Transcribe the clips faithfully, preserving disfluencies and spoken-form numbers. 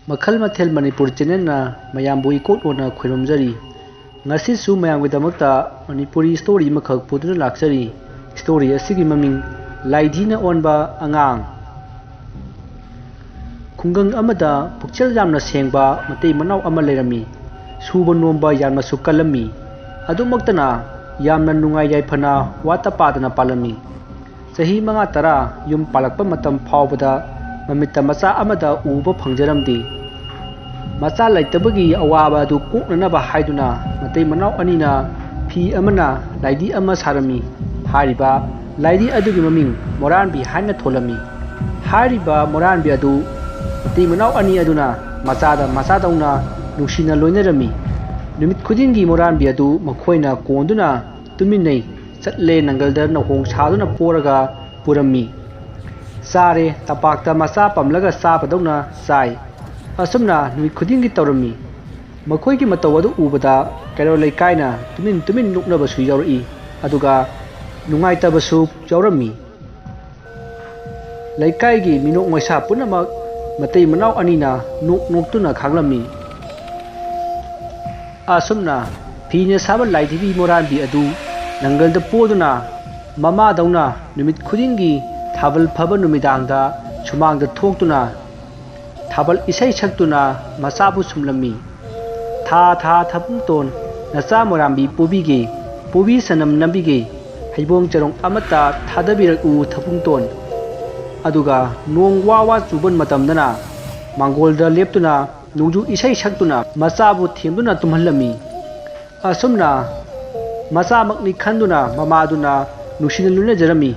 ꯃꯈꯜ ꯃꯊꯦꯜ ꯃꯅꯤꯄꯨꯔ ꯆꯦꯅꯦꯜꯅ ꯃꯌꯥꯝꯕꯨ ꯏꯀꯣꯛ ꯂꯣꯟꯅ ꯈꯣꯏꯔꯨꯝꯖꯔꯤ꯫ ꯉꯁꯤꯁꯨ ꯃꯌꯥꯝꯒꯤꯗꯃꯛꯇ ꯃꯅꯤꯄꯨꯔꯤ ꯁ꯭ꯇꯣꯔꯤ ꯑꯃꯈꯛ ꯄꯨꯗꯨꯅ ꯂꯥꯛꯆꯔꯤ꯫ ꯁ꯭ꯇꯣꯔꯤ ꯑꯁꯤꯒꯤ ꯃꯃꯤꯡ ꯂꯥꯏꯙꯤꯅ ꯑꯣꯟꯕ ꯑꯉꯥꯡ꯫ ꯈꯨꯡꯒꯪ ꯑꯃꯗ ꯄꯨꯛꯆꯦꯜ ꯌꯥꯝꯅ ꯁꯦꯡꯕ ꯃꯇꯩ ꯃꯅꯥꯎ ꯑꯃ ꯂꯩꯔꯝꯃꯤ꯫ ꯁꯨꯕ ꯅꯣꯝꯕ ꯌꯥꯝꯅꯁꯨ ꯀꯜꯂꯝꯃꯤ꯫ ꯑꯗꯨꯃꯛꯇꯅ ꯌꯥꯝꯅ ꯅꯨꯡꯉꯥꯏ ꯌꯥꯏꯐꯅ ꯋꯥꯠꯇ ꯄꯥꯗꯅ ꯄꯥꯜꯂꯝꯃꯤ꯫ ꯆꯍꯤ ꯃꯉꯥ ꯇꯔꯥ ꯌꯨꯝ ꯄꯥꯜꯂꯛꯄ ꯃꯇꯝ ꯐꯥꯎꯕꯗ ꯃꯃꯤꯠꯇ ꯃꯆꯥ ꯑꯃꯗ ꯎꯕ ꯐꯪꯖꯔꯝꯗꯦ꯫ ꯃꯆꯥ ꯂꯩꯇꯕꯒꯤ ꯑꯋꯥꯕ ꯑꯗꯨ ꯀꯣꯛꯅꯅꯕ ꯍꯥꯏꯗꯨꯅ ꯃꯇꯩ ꯃꯅꯥꯎ ꯑꯅꯤꯅ ꯐꯤ ꯑꯃꯅ ꯂꯥꯏꯙꯤ ꯑꯃ ꯁꯥꯔꯝꯃꯤ꯫ ꯍꯥꯏꯔꯤꯕ ꯂꯥꯏꯙꯤ ꯑꯗꯨꯒꯤ ꯃꯃꯤꯡ ꯃꯣꯔꯥꯟꯕꯤ ꯍꯥꯏꯅ ꯊꯣꯜꯂꯝꯃꯤ꯫ ꯍꯥꯏꯔꯤꯕ ꯃꯣꯔꯥꯟꯕꯤ ꯑꯗꯨ ꯃꯇꯩ ꯃꯅꯥꯎ ꯑꯅꯤ ꯑꯗꯨꯅ ꯃꯆꯥꯗ ꯃꯆꯥꯗꯧꯅ ꯅꯨꯡꯁꯤꯅ ꯂꯣꯏꯅꯔꯝꯃꯤ꯫ ꯅꯨꯃꯤꯠ ꯈꯨꯗꯤꯡꯒꯤ ꯃꯣꯔꯥꯟꯕꯤ ꯑꯗꯨ ꯃꯈꯣꯏꯅ ꯀꯣꯟꯗꯨꯅ ꯇꯨꯃꯤꯟꯅꯩ꯫ ꯆꯠꯂꯦ ꯅꯪꯒꯜꯗ ꯅꯍꯣꯡ ꯁꯥꯗꯨꯅ ꯄꯣꯔꯒ ꯄꯨꯔꯝꯃꯤ꯫ ꯆꯥꯔꯦ ꯇꯝꯄꯥꯛꯇ ꯃꯆꯥ ꯄꯝꯂꯒ ꯆꯥꯕꯗꯧꯅ ꯆꯥꯏ꯫ ꯑꯁꯨꯝꯅ ꯅꯨꯃꯤꯠ ꯈꯨꯗꯤꯡꯒꯤ ꯇꯧꯔꯝꯃꯤ꯫ ꯃꯈꯣꯏꯒꯤ ꯃꯇꯧ ꯑꯗꯨ ꯎꯕꯗ ꯀꯩꯔꯣꯜ ꯂꯩꯀꯥꯏꯅ ꯇꯨꯃꯤꯟ ꯇꯨꯃꯤꯟ ꯅꯣꯛꯅꯕꯁꯨ ꯌꯥꯎꯔꯛꯏ, ꯑꯗꯨꯒ ꯅꯨꯡꯉꯥꯏꯇꯕꯁꯨ ꯌꯥꯎꯔꯝꯃꯤ꯫ ꯂꯩꯀꯥꯏꯒꯤ ꯃꯤꯅꯣꯛ ꯃꯩꯁꯥ ꯄꯨꯝꯅꯃꯛ ꯃꯇꯩ ꯃꯅꯥꯎ ꯑꯅꯤꯅ ꯅꯣꯛ ꯅꯣꯛꯇꯨꯅ ꯈꯥꯡꯂꯝꯃꯤ꯫ ꯑꯁꯨꯝꯅ ꯐꯤꯅ ꯁꯥꯕ ꯂꯥꯏꯙꯤꯕꯤ ꯃꯣꯔꯥꯟꯕꯤ ꯑꯗꯨ ꯅꯪꯒꯜꯗ ꯄꯣꯗꯨꯅ ꯃꯃꯥꯗꯧꯅ ꯅꯨꯃꯤꯠ ꯈꯨꯗꯤꯡꯒꯤ ꯊꯥꯕꯜ ꯐꯥꯕ ꯅꯨꯃꯤꯗꯥꯡꯗ ꯁꯨꯃꯥꯡꯗ ꯊꯣꯛꯇꯨꯅ ꯊꯥꯕꯜ ꯏꯁꯩ ꯁꯛꯇꯨꯅ ꯃꯆꯥꯕꯨ ꯁꯨꯝꯂꯝꯃꯤ꯫ ꯊꯥ ꯊꯥ ꯊꯥꯕꯨꯡꯇꯣꯟ ꯅꯆꯥ ꯃꯣꯔꯥꯟꯕꯤ ꯄꯣꯕꯤꯒꯦ, ꯄꯣꯕꯤ ꯁꯅꯝ ꯅꯝꯕꯤꯒꯦ, ꯍꯩꯕꯣꯡ ꯆꯔꯣꯡ ꯑꯃꯠꯇ ꯊꯥꯗꯕꯤꯔꯛꯎ ꯊꯥꯕꯨꯡꯇꯣꯟ꯫ ꯑꯗꯨꯒ ꯅꯣꯡ ꯋꯥ ꯋꯥ ꯆꯨꯕ ꯃꯇꯝꯗꯅ ꯃꯥꯡꯒꯣꯜꯗ ꯂꯦꯞꯇꯨꯅ ꯅꯣꯡꯖꯨ ꯏꯁꯩ ꯁꯛꯇꯨꯅ ꯃꯆꯥꯕꯨ ꯊꯦꯝꯗꯨꯅ ꯇꯨꯝꯍꯜꯂꯝꯃꯤ꯫ ꯑꯁꯨꯝꯅ ꯃꯆꯥꯃꯛꯅꯤ ꯈꯟꯗꯨꯅ ꯃꯃꯥꯗꯨꯅ ꯅꯨꯡꯁꯤꯅ ꯂꯣꯏꯅꯖꯔꯝꯃꯤ꯫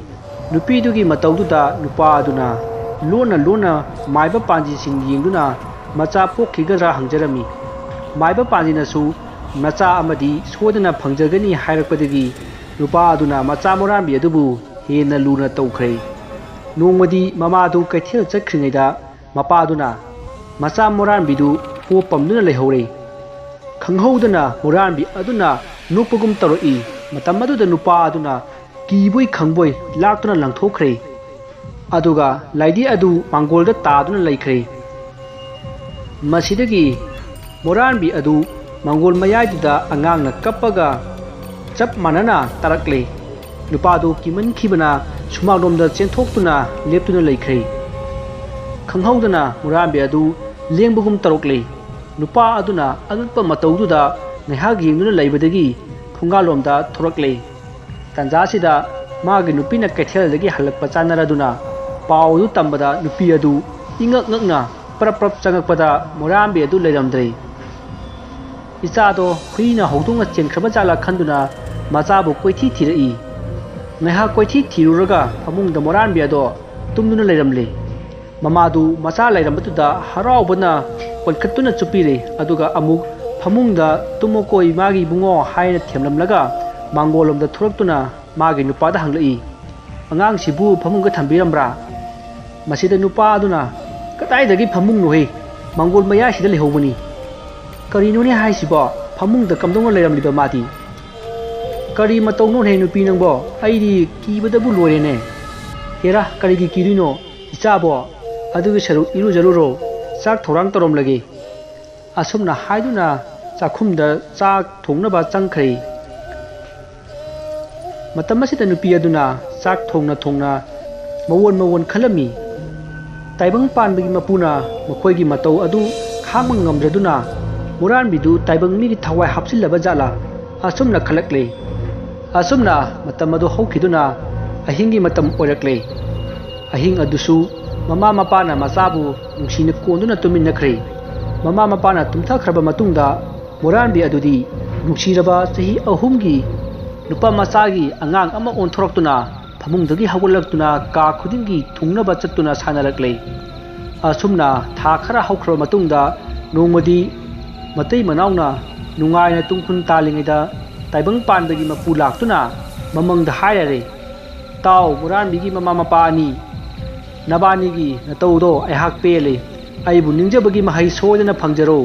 ꯅꯨꯄꯤꯗꯨꯒꯤ ꯃꯇꯧꯗꯨꯗ ꯅꯨꯄꯥ ꯑꯗꯨꯅ ꯂꯣꯟꯅ ꯂꯣꯟꯅ ꯃꯥꯏꯕ ꯄꯥꯟꯖꯤꯁꯤꯡ ꯌꯦꯡꯗꯨꯅ ꯃꯆꯥ ꯄꯣꯛꯈꯤꯒꯗ꯭ꯔꯥ ꯍꯪꯖꯔꯝꯃꯤ꯫ ꯃꯥꯏꯕ ꯄꯥꯟꯖꯤꯅꯁꯨ ꯃꯆꯥ ꯑꯃꯗꯤ ꯁꯣꯏꯗꯅ ꯐꯪꯖꯒꯅꯤ ꯍꯥꯏꯔꯛꯄꯗꯒꯤ ꯅꯨꯄꯥ ꯑꯗꯨꯅ ꯃꯆꯥ ꯃꯣꯔꯥꯟꯕꯤ ꯑꯗꯨꯕꯨ ꯍꯦꯟꯅ ꯂꯨꯅ ꯇꯧꯈ꯭ꯔꯦ꯫ ꯅꯣꯡꯃꯗꯤ ꯃꯃꯥꯗꯨ ꯀꯩꯊꯦꯜ ꯆꯠꯈ꯭ꯔꯤꯉꯩꯗ ꯃꯄꯥꯗꯨꯅ ꯃꯆꯥ ꯃꯣꯔꯥꯟꯕꯤꯗꯨ ꯄꯣꯞ ꯄꯝꯗꯨꯅ ꯂꯩꯍꯧꯔꯦ꯫ ꯈꯪꯍꯧꯗꯅ ꯃꯣꯔꯥꯟꯕꯤ ꯑꯗꯨꯅ ꯅꯣꯛꯄꯒꯨꯝ ꯇꯧꯔꯛꯏ꯫ ꯃꯇꯝ ꯑꯗꯨꯗ ꯅꯨꯄꯥ ꯑꯗꯨꯅ ꯀꯤꯕꯣꯏ ꯈꯪꯕꯣꯏ ꯂꯥꯛꯇꯨꯅ ꯂꯪꯊꯣꯛꯈ꯭ꯔꯦ꯫ ꯑꯗꯨꯒ ꯂꯥꯏꯙꯤ ꯑꯗꯨ ꯃꯥꯡꯒꯣꯜꯗ ꯇꯥꯗꯨꯅ ꯂꯩꯈ꯭ꯔꯦ꯫ ꯃꯁꯤꯗꯒꯤ ꯃꯣꯔꯥꯟꯕꯤ ꯑꯗꯨ ꯃꯪꯒꯣꯜ ꯃꯌꯥꯏꯗꯨꯗ ꯑꯉꯥꯡꯅ ꯀꯞꯄꯒ ꯆꯞ ꯃꯥꯟꯅꯅ ꯇꯥꯔꯛꯂꯦ꯫ ꯅꯨꯄꯥꯗꯨ ꯀꯤꯃꯟꯈꯤꯕꯅ ꯁꯨꯃꯥꯡꯂꯣꯝꯗ ꯆꯦꯟꯊꯣꯛꯇꯨꯅ ꯂꯦꯞꯇꯨꯅ ꯂꯩꯈ꯭ꯔꯦ꯫ ꯈꯪꯍꯧꯗꯅ ꯃꯣꯔꯥꯟꯕꯤ ꯑꯗꯨ ꯂꯦꯡꯕꯒꯨꯝ ꯇꯧꯔꯛꯂꯦ꯫ ꯅꯨꯄꯥ ꯑꯗꯨꯅ ꯑꯉꯛꯄ ꯃꯇꯧꯗꯨꯗ ꯉꯥꯏꯍꯥꯛ ꯌꯦꯡꯗꯨꯅ ꯂꯩꯕꯗꯒꯤ ꯈꯣꯡꯒꯥꯜꯂꯣꯝꯗ ꯊꯣꯔꯛꯂꯦ꯫ ꯇꯥꯟꯖꯥꯁꯤꯗ ꯃꯥꯒꯤ ꯅꯨꯄꯤꯅ ꯀꯩꯊꯦꯜꯗꯒꯤ ꯍꯜꯂꯛꯄ ꯆꯥꯟꯅꯔꯗꯨꯅ ꯄꯥꯎ ꯑꯗꯨ ꯇꯝꯕꯗ ꯅꯨꯄꯤ ꯑꯗꯨ ꯏꯉꯛ ꯉꯛꯅ ꯄ꯭ꯔꯞ ꯄ꯭ꯔꯞ ꯆꯪꯉꯛꯄꯗ ꯃꯣꯔꯥꯟꯕꯤ ꯑꯗꯨ ꯂꯩꯔꯝꯗ꯭ꯔꯦ꯫ ꯏꯆꯥꯗꯣ ꯍꯨꯏꯅ ꯍꯧꯗꯣꯡꯅ ꯆꯦꯟꯈ꯭ꯔꯕ ꯖꯥꯠꯂꯥ ꯈꯟꯗꯨꯅ ꯃꯆꯥꯕꯨ ꯀꯣꯏꯊꯤ ꯊꯤꯔꯛꯏ꯫ ꯉꯥꯏꯍꯥꯛ ꯀꯣꯏꯊꯤ ꯊꯤꯔꯨꯔꯒ ꯐꯃꯨꯡꯗ ꯃꯣꯔꯥꯟꯕꯤ ꯑꯗꯣ ꯇꯨꯝꯗꯨꯅ ꯂꯩꯔꯝꯂꯦ꯫ ꯃꯃꯥꯗꯨ ꯃꯆꯥ ꯂꯩꯔꯝꯕꯗꯨꯗ ꯍꯔꯥꯎꯕꯅ ꯀꯣꯟꯈꯠꯇꯨꯅ ꯆꯨꯞꯄꯤꯔꯦ, ꯑꯗꯨꯒ ꯑꯃꯨꯛ ꯐꯃꯨꯡꯗ "ꯇꯨꯝꯃꯣꯀꯣ ꯏꯃꯥꯒꯤ ꯏꯕꯨꯡꯉꯣ" ꯍꯥꯏꯅ ꯊꯦꯝꯂꯝꯂꯒ ꯃꯥꯡꯒꯣꯜꯂꯣꯝꯗ ꯊꯣꯔꯛꯇꯨꯅ ꯃꯥꯒꯤ ꯅꯨꯄꯥꯗ ꯍꯪꯂꯛꯏ, "ꯑꯉꯥꯡꯁꯤꯕꯨ ꯐꯃꯨꯡꯗ ꯊꯝꯕꯤꯔꯝꯕ꯭ꯔꯥ?" ꯃꯁꯤꯗ ꯅꯨꯄꯥ ꯑꯗꯨꯅ, "ꯀꯗꯥꯏꯗꯒꯤ ꯐꯃꯨꯡꯅꯣꯍꯦ? ꯃꯥꯡꯒꯣꯜ ꯃꯌꯥꯏꯁꯤꯗ ꯂꯩꯍꯧꯕꯅꯤ꯫" "ꯀꯔꯤꯅꯣꯅꯦ ꯍꯥꯏꯁꯤꯕꯣ? ꯐꯃꯨꯡꯗ ꯀꯝꯗꯧꯅ ꯂꯩꯔꯝꯂꯤꯕ ꯃꯥꯗꯤ?" "ꯀꯔꯤ ꯃꯇꯧꯅꯣꯅꯦ ꯅꯨꯄꯤ ꯅꯪꯕꯣ? ꯑꯩꯗꯤ ꯀꯤꯕꯗꯕꯨ ꯂꯣꯏꯔꯦꯅꯦ꯫ ꯍꯦꯔꯥ, ꯀꯔꯤꯒꯤ ꯀꯤꯗꯣꯏꯅꯣ? ꯏꯆꯥꯕꯣ, ꯑꯗꯨꯒꯤ ꯁꯔꯨꯛ ꯏꯔꯨꯖꯔꯨꯔꯣ, ꯆꯥꯛ ꯊꯧꯔꯥꯡ ꯇꯧꯔꯝꯂꯒꯦ꯫" ꯑꯁꯨꯝꯅ ꯍꯥꯏꯗꯨꯅ ꯆꯥꯛꯈꯨꯝꯗ ꯆꯥꯛ ꯊꯣꯡꯅꯕ ꯆꯪꯈ꯭ꯔꯦ꯫ ꯃꯇꯝ ꯑꯁꯤꯗ ꯅꯨꯄꯤ ꯑꯗꯨꯅ ꯆꯥꯛ ꯊꯣꯡꯅ ꯊꯣꯡꯅ ꯃꯋꯣꯟ ꯃꯋꯣꯟ ꯈꯜꯂꯝꯃꯤ꯫ ꯇꯥꯏꯕꯪ ꯄꯥꯟꯕꯒꯤ ꯃꯄꯨꯅ ꯃꯈꯣꯏꯒꯤ ꯃꯇꯧ ꯑꯗꯨ ꯈꯥꯡꯕ ꯉꯝꯗ꯭ꯔꯗꯨꯅ ꯃꯣꯔꯥꯟꯕꯤꯗꯨ ꯇꯥꯏꯕꯪ ꯃꯤꯒꯤ ꯊꯋꯥꯏ ꯍꯥꯞꯆꯤꯜꯂꯕ ꯖꯥꯠꯂꯥ ꯑꯁꯨꯝꯅ ꯈꯜꯂꯛꯂꯦ꯫ ꯑꯁꯨꯝꯅ ꯃꯇꯝ ꯑꯗꯨ ꯍꯧꯈꯤꯗꯨꯅ ꯑꯍꯤꯡꯒꯤ ꯃꯇꯝ ꯑꯣꯏꯔꯛꯂꯦ꯫ ꯑꯍꯤꯡ ꯑꯗꯨꯁꯨ ꯃꯃꯥ ꯃꯄꯥꯅ ꯃꯆꯥꯕꯨ ꯅꯨꯡꯁꯤꯅ ꯀꯣꯟꯗꯨꯅ ꯇꯨꯝꯃꯤꯟꯅꯈ꯭ꯔꯦ꯫ ꯃꯃꯥ ꯃꯄꯥꯅ ꯇꯨꯝꯊꯈ꯭ꯔꯕ ꯃꯇꯨꯡꯗ ꯃꯣꯔꯥꯟꯕꯤ ꯑꯗꯨꯗꯤ ꯅꯨꯡꯁꯤꯔꯕ ꯆꯍꯤ ꯑꯍꯨꯝꯒꯤ ꯅꯨꯄꯥ ꯃꯆꯥꯒꯤ ꯑꯉꯥꯡ ꯑꯃ ꯑꯣꯟꯊꯣꯔꯛꯇꯨꯅ ꯐꯃꯨꯡꯗꯒꯤ ꯍꯧꯒꯠꯂꯛꯇꯨꯅ ꯀꯥ ꯈꯨꯗꯤꯡꯒꯤ ꯊꯨꯡꯅꯕ ꯆꯠꯇꯨꯅ ꯁꯥꯟꯅꯔꯛꯂꯦ꯫ ꯑꯁꯨꯝꯅ ꯊꯥ ꯈꯔ ꯍꯧꯈ꯭ꯔꯕ ꯃꯇꯨꯡꯗ ꯅꯣꯡꯃꯗꯤ ꯃꯇꯩ ꯃꯅꯥꯎꯅ ꯅꯨꯡꯉꯥꯏꯅ ꯇꯨꯡꯈꯨꯜ ꯇꯥꯜꯂꯤꯉꯩꯗ ꯇꯥꯏꯕꯪ ꯄꯥꯟꯕꯒꯤ ꯃꯄꯨ ꯂꯥꯛꯇꯨꯅ ꯃꯃꯪꯗ ꯍꯥꯏꯔꯔꯦ, "ꯇꯥꯎ, ꯃꯨꯔꯥꯟꯕꯤꯒꯤ ꯃꯃꯥ ꯃꯄꯥ ꯑꯅꯤ, ꯅꯕꯥꯅꯤꯒꯤ ꯅꯇꯧꯗꯣ ꯑꯩꯍꯥꯛ ꯄꯦꯜꯂꯦ꯫ ꯑꯩꯕꯨ ꯅꯤꯡꯖꯕꯒꯤ ꯃꯍꯩ ꯁꯣꯏꯗꯅ ꯐꯪꯖꯔꯣ꯫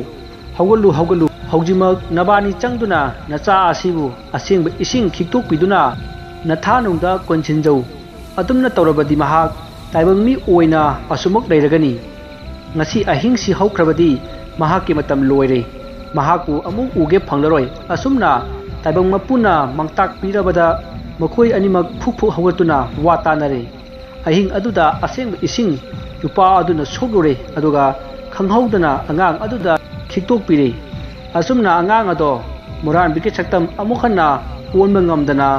ꯍꯧꯒꯠꯂꯨ, ꯍꯧꯒꯠꯂꯨ, ꯍꯧꯖꯤꯛꯃꯛ ꯅꯕꯥꯅꯤ ꯆꯪꯗꯨꯅ ꯅꯆꯥ ꯑꯁꯤꯕꯨ ꯑꯁꯦꯡꯕ ꯏꯁꯤꯡ ꯈꯤꯛꯇꯣꯛꯄꯤꯗꯨꯅ ꯅꯊꯥꯅꯨꯡꯗ ꯀꯣꯟꯁꯤꯟꯖꯧ꯫ ꯑꯗꯨꯝꯅ ꯇꯧꯔꯕꯗꯤ ꯃꯍꯥꯛ ꯇꯥꯏꯕꯪ ꯃꯤ ꯑꯣꯏꯅ ꯑꯁꯨꯃꯛ ꯂꯩꯔꯒꯅꯤ꯫" ꯉꯁꯤ ꯑꯍꯤꯡꯁꯤ ꯍꯧꯈ꯭ꯔꯕꯗꯤ ꯃꯍꯥꯛꯀꯤ ꯃꯇꯝ ꯂꯣꯏꯔꯦ꯫ ꯃꯍꯥꯛꯄꯨ ꯑꯃꯨꯛ ꯎꯒꯦ ꯐꯪꯂꯔꯣꯏ꯫ ꯑꯁꯨꯝꯅ ꯇꯥꯏꯕꯪ ꯃꯄꯨꯅ ꯃꯥꯡꯇꯥꯛ ꯄꯤꯔꯕꯗ ꯃꯈꯣꯏ ꯑꯅꯤꯃꯛ ꯐꯨꯛ ꯐꯨꯛ ꯍꯧꯒꯠꯇꯨꯅ ꯋꯥ ꯇꯥꯅꯔꯦ꯫ ꯑꯍꯤꯡ ꯑꯗꯨꯗ ꯑꯁꯦꯡꯕ ꯏꯁꯤꯡ ꯅꯨꯄꯥ ꯑꯗꯨꯅ ꯁꯣꯛꯂꯨꯔꯦ, ꯑꯗꯨꯒ ꯈꯪꯍꯧꯗꯅ ꯑꯉꯥꯡ ꯑꯗꯨꯗ ꯈꯤꯛꯇꯣꯛꯄꯤꯔꯦ꯫ ꯑꯁꯨꯝꯅ ꯑꯉꯥꯡ ꯑꯗꯣ ꯃꯨꯔꯥꯟꯕꯤꯒꯤ ꯁꯛꯇꯝ ꯑꯃꯨꯛ ꯍꯟꯅ ꯑꯣꯟꯕ ꯉꯝꯗꯅ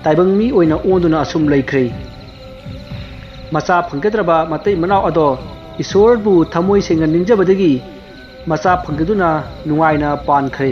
ꯇꯥꯏꯕꯪ ꯃꯤ ꯑꯣꯏꯅ ꯑꯣꯟꯗꯨꯅ ꯑꯁꯨꯝ ꯂꯩꯈ꯭ꯔꯦ꯫ ꯃꯆꯥ ꯐꯪꯒꯗ꯭ꯔꯕ ꯃꯇꯩ ꯃꯅꯥꯎ ꯑꯗꯣ ꯏꯁꯣꯔꯕꯨ ꯊꯃꯣꯏ ꯁꯦꯡꯅ ꯅꯤꯡꯖꯕꯗꯒꯤ ꯃꯆꯥ ꯐꯪꯖꯗꯨꯅ ꯅꯨꯡꯉꯥꯏꯅ ꯄꯥꯟꯈ꯭ꯔꯦ꯫